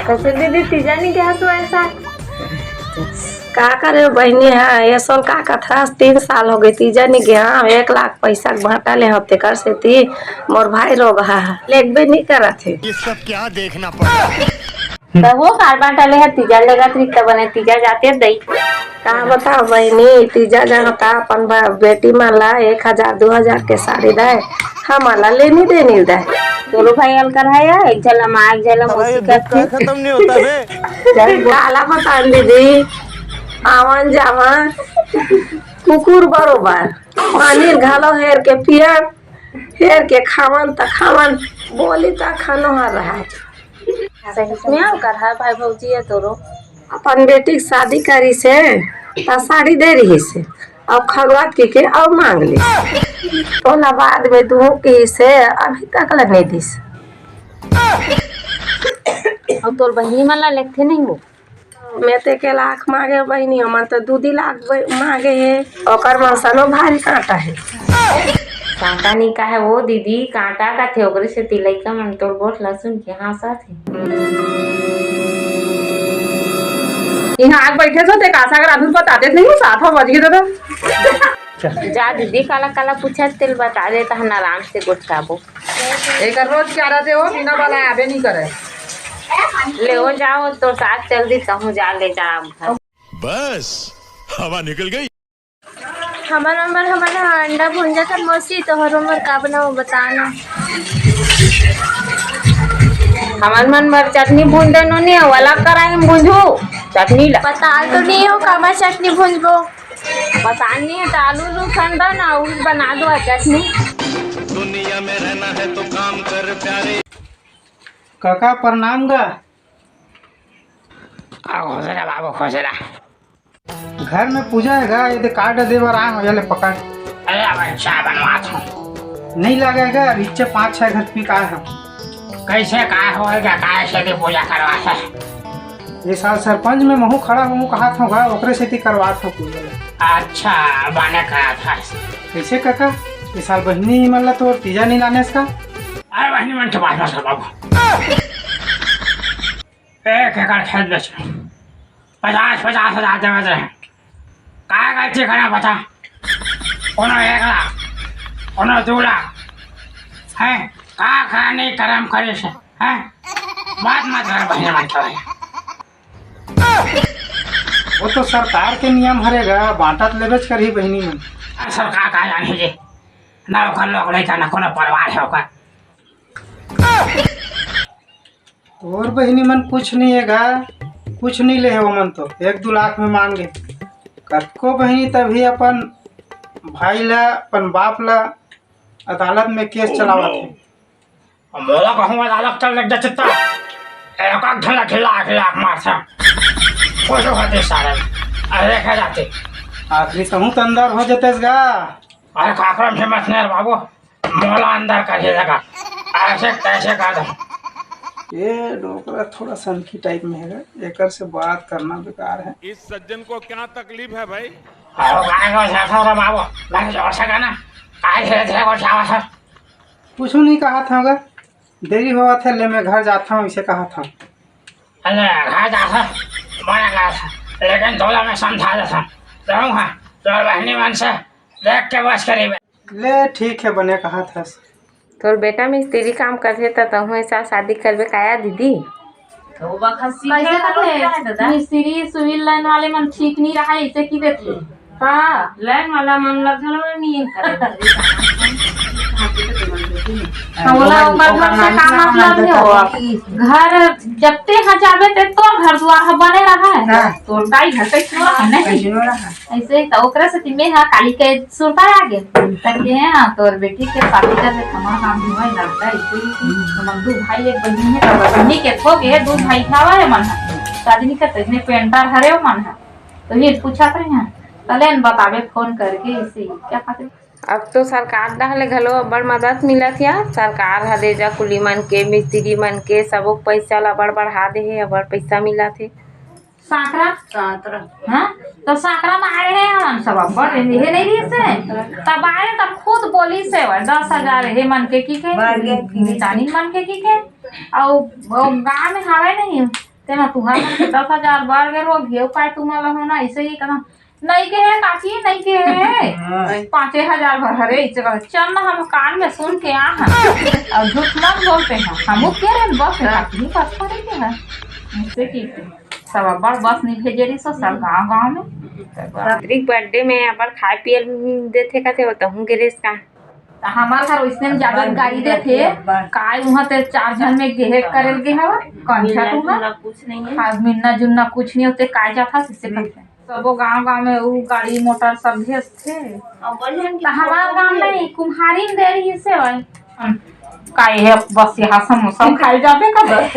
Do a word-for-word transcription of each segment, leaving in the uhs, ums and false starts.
कैसे दीदी, तीजा नहीं गया तू ऐसा? का करे बहिनी, हाँ, ये सोन का कथरस, तीन साल हो गए, तीजा नहीं गया। हाँ, एक लाख पैसा के भांटा ले होते कर से ती, मोर भाई रोग हा, लेगबे नहीं करत हे। ये सब क्या देखना पड़ा? तब वो कार बांटा ले है, तीजा लेगा तो इतना बने, तीजा जाते दई। का बताओ बहिनी, तीजा जाता अपन बा-, बेटी मन ला एक हजार, दो हजार के साड़ी दे, हमन ला लेनी देनी दे। दोनों भाई अलकर है या एक झला माँ, एक झला मौसी करथे। खत्म नहीं होता बे। काला बतान दीदी, आवन जावन कुकुर बरोबर, पानी घालो हेर के पियन, हेर के खावन त खावन, बोली त खानो हर रहा। सही में अलकर है भाई भौजी है तोरो। अपन बेटी के शादी करी से त साड़ी दे रही से, अब खगवात के के अब मांग ले। तोला बाद में दूँ की से अभी तक ले नहीं दिस। अब तोर बहिनी मन ला लेगथे नहीं वो? मैं ते के लाख मांगे बहिनी, हमन तो दू दी लाख ब-, मांगे हे। ओकर मन सनो भारी कांटा हे। कांटा नहीं का है वो दीदी, कांटा का थे, ओकरे से तिलैका मन तोर गोठ लहसुन के हाँसत हे। यहाँ आग बैठे सो ते कासा अगर आधुर बताते नहीं हो, सात बज गए दादा। जा दीदी, काला काला पूछत तेल बता दे, तहन आराम से गोठियाबो। एकर रोज क्या रहते हो, बिना वाला आबे नहीं करे। ले हो जाओ तो साथ चल दी, कहूँ जा ले जा आप घर। बस, हवा निकल गई। हमर नंबर, हमर अंडा भुंजा कर मौसी, तोहर नंबर का बनाओ बताना। हमर मन बर चटनी भूंज दे नोनी, वाला कढ़ाई में भूंजू चटनी ला। पताल तो नहीं हो, कामा चटनी भूंजबो। पता नहीं है तो आलू उलू खन दो ना, उही बना दो चटनी। दुनिया में रहना है तो काम कर प्यारे। काका प्रणाम गा। आ, खुश रह बाबू, खुश रह। घर में पूजा है गा, ये दे कार्ड दे बर आए हो, ये ले पकड़। अरे अब चाय बनवात हूँ। नहीं लगेगा, रिच्चे पाँच छह घर पी का है। कैसे का होएगा, काय से भी पूजा करवा है? ये साल सरपंच में महू खड़ा हूँ, कहा था गा, ओकरे से ती करवात हूँ पूजा। अच्छा, बाने कहा था। कैसे काका, ये साल बहिनी मन ला तोर तीजा नहीं लाने इसका? अरे बहिनी मन तो बात मत कर बाबू। एक एकड़ खेत बेच, पचास, पचास हजार देवत रहे। का गलती करा बता? कोनो एक लाख, कोनो दो लाख, हैं? का, का नहीं करम करे से, हैं? बात मत कर बहिनी मन के भाई। वो तो सरकार के नियम हरे गा, बांटत लेबेच करही बहिनी मन। अरे सरकार का जाने जी, ना ओकर लोग लइका, ना कोनो परिवार है ओकर। तोर बहिनी मन कुछ नहीं है गा, कुछ नहीं ले है ओमन तो, एक दो लाख में मान गे। कतको बहिनी तभी अपन भाई ला, अपन बाप ला अदालत में केस चलावत है। अब मोला कहूँ अदालत कर लग जा चित्ता, एक आध घंटा खिला खिला मार था। खुश होते सारे, अरे खा जाते। आखिरी तहूँ तो अंदर हो जतेस गा। अरे काकरा में हिम्मत नहीं रे बाबू, मोला अंदर कर ही लगा, ऐसे कैसे कर दो। ये डोकरा थोड़ा सनकी टाइप में है, एकर से बात करना बेकार है। इस सज्जन को क्या तकलीफ है भाई? अरे काय को जाता रे बाबू, मैं जोर से कहना, काय धीरे धीरे को जावा सर। कुछ नहीं कहा था गा, देरी होवत है, ले मैं घर जाता हूँ, इसे कहा था। अरे घर जाता, मना कहा था, लेकिन तोला मैं समझा देता, रहूँगा तोर बहनी मन से देख के बस करीबे। ले ठीक है, बने कहा था। तोर बेटा मिस्त्री काम करथे त तहूँ ऐसा शादी करबे काया दीदी? तो बखत सीखे कैसे वाला करथे? होता है दादा। मिस्त्री सिविल लाइन वाले मन ठीक नहीं रहा, इसे की देथे? हाँ, लाइन वाला मन ला घलो नहीं है। हाँ, बोला, ओकर ओकर घर से नाम का से मतलब नाम है वो? घर जब ते यहाँ जाबे ते तोर घर दुआर ह बने रहा है। हाँ। तोर दाई घर कैसे रहा है, नहीं? कैसे रहा? ऐसे ही तो ओकरा से तिमे हा काली के सुरता आ गे। तब के हाँ, तोर बेटी के शादी कर ले, कमा काम भी होए, लड़का ऐसे ही थी। हम्म। हम दू भाई एक बहिनी है, तो बहिनी के खो गए, दू भाई खावा है मन है। शादी नहीं करते, इतने पेंटर हरे हो मन है। तो ये पूछा था यहाँ, कलेन बतावे फोन करके इसे क्या खाते। अब तो सरकार डहर ले घलो अब्बड़ मदद मिलत हे। सरकार ह दे जा कुली मन के, मिस्त्री मन के, सबो के पइसा ल अब्बड़ बढ़ा दे हे, अब्बड़ पइसा मिलत हे। सांकरा? सांकरा। हाँ? तो सांकरा में आए हैं हम सब, अब्बड़ ये नहीं रही से। तब आए तब खुद बोली से, "दस हजार हे मन के की के, बारह के की के। मितानी मन के की के।" अउ, अउ गाँव में हवे नहीं। तेमा तुहार मन के दस हजार बाढ़ गे, रोग घेव काय तुमन ला होना, ऐसे ही कहना, "नहीं के हे काकी, नहीं के हे।" हाँ। पाँचे हजार भर हरे, इसे कहना, "चल ना, हम कान में सुन के आ हैं।" और झूठ मत बोलते हैं, हम के रे बस है, हाँ। काकी, बस पड़े के है। ऐसे की सब बड़ बस नहीं भेजे रही सो, सब गाँव गाँव में। रात्रि के बर्थडे में अपन खाए पिए ल देथे कहते हो, तहूँ गे रेस का? त हमार घर वइसने में जादा गारी देथे। काय उहाँ ते चार झन में गेहे करेल गे हवा, कंछा मिलना तुहा। जुलना कुछ नहीं है। हाँ, मिलना जुलना कुछ नहीं होते, काय जाथा किसे करते। सबो गाँव गाँव में उ गाड़ी मोटर सब भेजथे। अब बढ़िया त हमार गाँव में कुम्हारी में दे रही से भाई। काय है, बस यहाँ समोसा खाए जाबे का बस।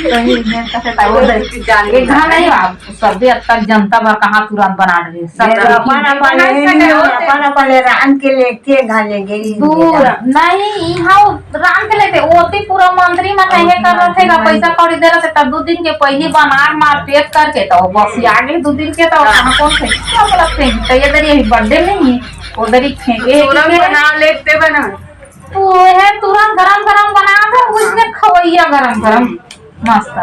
कहीं इन्हें कहे त वो दे। एक घा नहीं बा, सब दे अब तक जनता बा कहाँ तुरंत बना रहे। सब ये तो अपन अपन बनाए ले सके हो। अपन अपन ले रांध के लेके घा ले गई। दूर नहीं, इहाँ रांध के लेते, ओती पूरा मंत्री मन नहीं कर रहे थे, पैसा कौड़ी दे रहे थे, तब दो दिन के पहले बना मार पेट करके तो बस आगे दो दिन के तो कहाँ कौन फेंक, क्या बोला फेंक, तो ये दरी अभी बर्थडे नहीं है, वो दरी फेंके है तुरंत कि बनाओ, लेते बना। तू है तुरंत गरम गरम बना दे, उसने खवैया गरम गरम मस्त।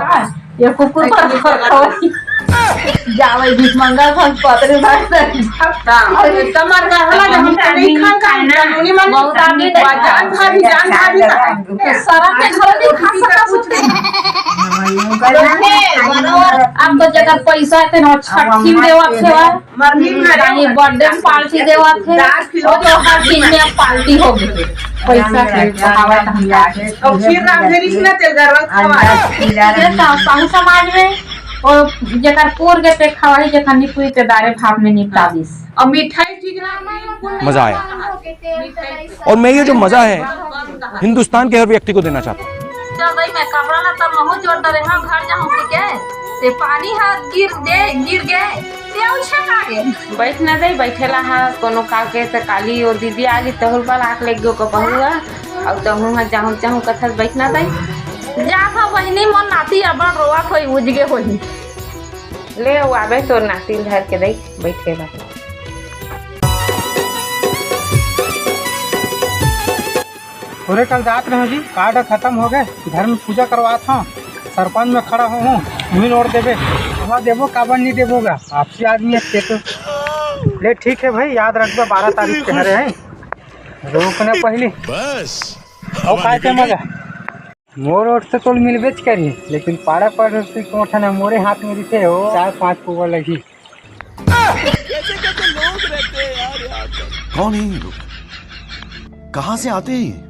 ये कुकुर पर खवैया। जावे भीख मंगा, हम पतरे भाई से। हाँ, और तमर का हला, हम तो नहीं खान का, कानूनी मन बहुत आगे नहीं। जान खा भी, जान खा भी। तो सरक के घर भी खा सकता कुछ नहीं। अब तो जगह पैसा है, तेन छठी में देवा खेवा। मरनी में कहीं बर्थडे में पार्टी देवत हे, दस किलो और तो हर चीज में अब पार्टी हो गई। पैसा के बढ़ावा तो हम लागे। और खीर राम धरी ना तेल गरवा खवा। ये सा-, साहू समाज में और जेकर पोर के ते खवाही, जेकर निपुई ते दारे भात में निपटा दिस। और मिठाई ठीक ना, मजा आया। और मैं ये जो मजा है, हिंदुस्तान के हर व्यक्ति को देना चाहता हूँ। चल भाई, मैं कपड़ा ला तब महू जोर डरे हाँ, घर जाऊँ के। ते पानी हा गिर दे, गिर गे। ते उछे का गे। बैठ ना दे, बैठेला हा, कोनो का के से काली ओ दीदी आ गई, तहुल पर आँख लग गयो को बहुआ, और तहूँ हा जाहूँ, जाहूँ कथस बैठ ना दे। जा था बहिनी, मोर नाती अबड़ रोवत होई, उजगे होई। ले, वो आबे तोर नाती धर के दे, बैठेला। ओरे कल जात रहे जी, कार्ड खत्म हो गए, घर में पूजा करवात हूँ, सरपंच में खड़ा हो हूँ, तुम ही नोट देबे, हवा देबो काबर नहीं देबो गा, आपसी आदमी है तो। ले ठीक है भाई, याद रखबे, बारह तारीख के हरे हैं, रोकने पहली। बस, और अब काय आगे मजा? मोर ओर से तोल मिलबेच करी, लेकिन पाड़ा पड़ोसी के ओठा ना मोरे हाथ में रिथे हो, चार पाँच पुआ लगी। कैसे कैसे लोग रहते हैं यार, यार। कौन है ये लोग? कहाँ से आते हैं ये?